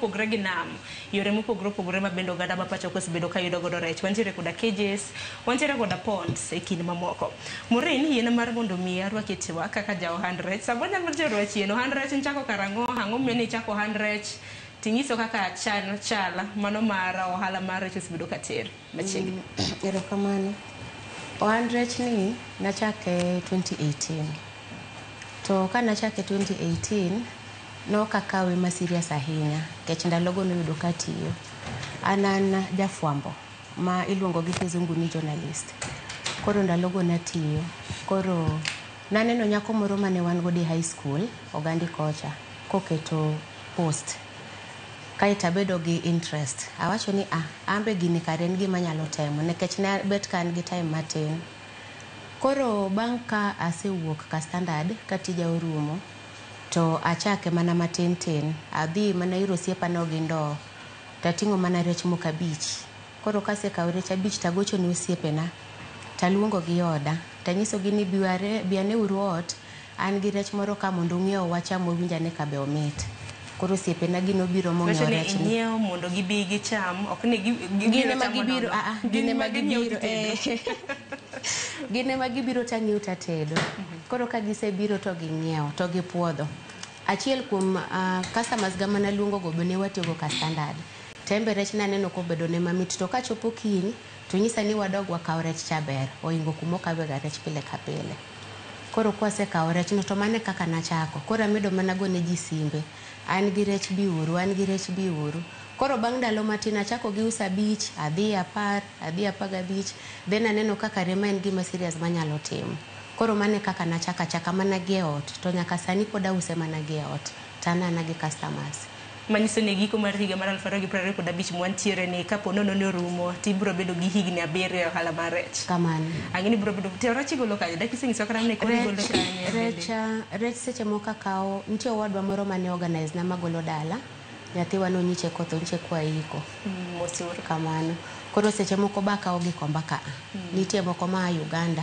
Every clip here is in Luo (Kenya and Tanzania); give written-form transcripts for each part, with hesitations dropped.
Kopogre gi nam, yore mopogore opogore ma bende oganda ma pacho ka osebedo ka yudo godo rech. Wantiere koda cages, wantiere koda ponds e kind mamoko. Maureen, yiena mar mondo mi arwaki e tiwa kaka ja ohand rech. Samoro nyalo tero chien, ohand rech nichako karang'o, ang'o momiyo nichako ohand rech? Tinyiso kaka chan chal mano mar ohala mar rech osebedo ka ter machiegni. Erokamano. Ohand rech ni nachake 2018. To ka nachake 2018, nok akawe ma serious ahinya nikech ndalogo noyudo katiyo. An an jafwambo ma iluongo gi kizungu ni journalist. Koro ndalogo natiyo. Koro naneno nyako moro mane wan godo e high school, Ogandi kocha, koketo post. Kaeto abedo gi interest. Awacho ni ah, an be gini kare en gima anyalo temo nikech ne bet ka an gi time matin. Koro bang' ka asewuok ka Standard ka tija orumo, to achake mana matin tin. Adhi mana ir osiepano gi ndoo, tating'o mana rech moko abich. Koro kasekawo rech abich tagocho ne osiepena, taluongo gi oda, tanyisogi ni bi ane uru ot, an gi rech moro ka mondo ung'iew wacham wawinj ane ka be omit. Koro osiepena gi nobiro mong'iewo Manyiso ni rech ni. inyiewo mondo gibi gicham, ok ni Gin gibiro ema chamo gibiro, nono. ah, ah, gin Gin ema ema ginyiewo gibiro, titedo. Gin ema gibiro tang'iewo tatedo. Koro ka gisebiro to ging'iewo, to gipuodho. Achiel kuom customers ga manaluongo go be ne watiyogo ka Standard. To en be rech naneno kobedo ne mamit to kachopo kiny to nyisa ni wadog wakaw rech cha ber ohingo kuma okawe ga rech pile ka pile. Koro kwasekawo rech no to mano e kaka nachako. Koro amedo mana gone ji simbe. An gi rech biuru, an gi rech biuru. Koro bang' ndalo matin achako gi uso abich, adhi 10, adhi 15, then aneno ka kare ma en gima serious manyalo timo. Koro mano e kaka nachako achaka mana gi e ot. To nyaka sani pod ause mana gi e ot. To an ana gi customers. Manyiso ni giko mar higa mar 2025 mwantiere ni kapo nono ni orumo tibiro bedo gi higni 7 e ohala mar rech. Kamano. Ang'e ni biro bedo to rech igolo kanye? Dak isenyisowa kata ni koro igolo kanye Rech, rech seche moko akawo, nitie owadwa moro mane organize na magolo dala. Nyathiwa nonyiche kotho nyiche kwa iko. Mosur. Kamano. Koro seche moko ba akawo Gikomba ka a. Nitie moko ma a Uganda.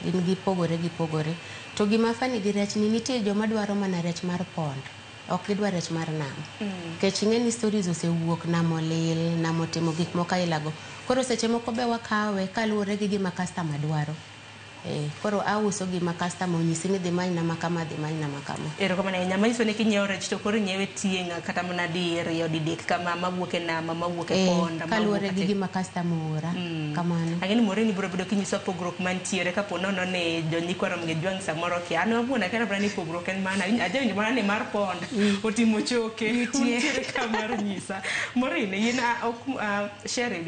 Gin gipogore gipogore. To gima funny gi rech ni nitie joma dwaro mana rech mar pond. Ok gidwar rech mar nam. Nikech ing'e ni stories osewuok nam olil, nam otimo gik moko aila go. Koro seche moko be wakawe kaluwore gi gima customer dwaro. Koro auso gima customer onyisi ni dhi manyna ma kama, dhi manyna ma kama. Erokamano ahinya. Manyiso ni kinyiewo rech to koro inyiewe tieng' kata mana diriyo, didek kama mawuok e nam, mawuok e pond, Kaluwore gi gima customer oora. Kamano. Ang'e ni Maureen ibiro bedo kinyisowa pogruok mantiere kapo nono ni jonyikwa Ramogi Ajwang' samoro kia. An awuon akia mana ni pogruok en mana. Ajawinjo mana ni mar pond otimo choke. Untiere ka mar nyisa. Maureen, in ok Cheryl,